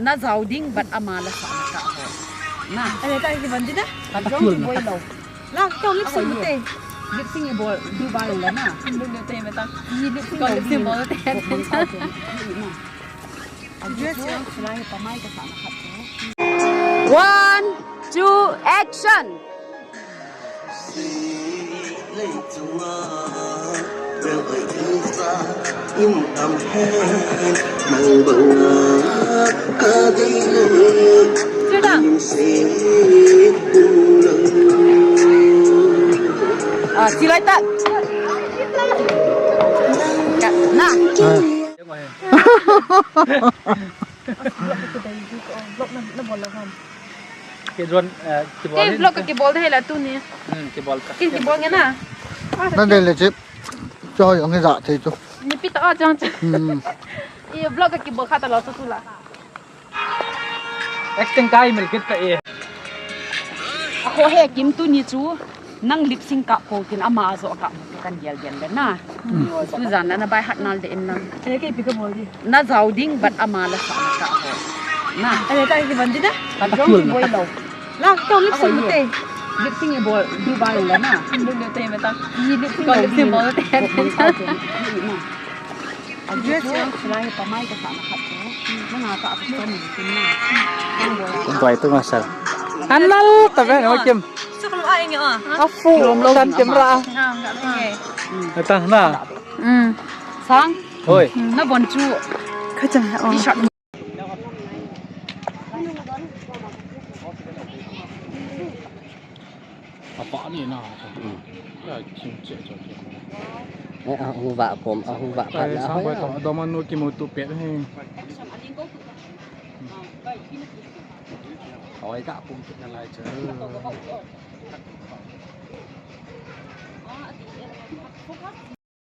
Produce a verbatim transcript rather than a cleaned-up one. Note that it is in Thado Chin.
Na jao ding, but ama la sa na ka ho. Na. Ane ta ki ban di na. Ka ta jong kul na. Boi lo. La, to lip sync te. Lip sync e bol, du ba lo la na. Lu lu te me ta. Ni lip sync. Ko lip sync bol te. Yes, yes. One, two, action. Ah, silai ta. Na. Ah. Vlog na, na bol la ham. Ke drone, eh, kibol. Ke vlog ka kibol de la tuni. Hmm, kibol ka. Ke kibol nge na. Na de le chip. Cho yong he ja thei chu. Ni pi ta a chang chang. Hmm. I vlog ka kibol kha ta lo chu tu la. Acting kai mil kit ta e. A kho he kim tuni chu. Nang lip sync kap pou tin ama a jo kap kan gel gel le na. Tu jan na na by heart nal de in na. Ane ke pi ka bol di. Na jao ding but ama la sa na ka ho. Na. Ane ta ki ban di na. Ka jong ki boi lo. La to lip sync te. Lip sync e bol du ba lo na. Lu lu te me ta. Ni lip sync ko lip sync bol te. Yes, yes. Tuai tu masal. Anal ta ben o kim. A fu tan kim ra. Ata na. Mm. Sang. Hoi. Na bon chu. Ka chang o. Apa ni na. Hmm. Ya, kim che cho cho. Eh, a huva kom, a huva pa na. Sang ba to, domanu kimu tu pet he. Oi, ka pum tu na lai che.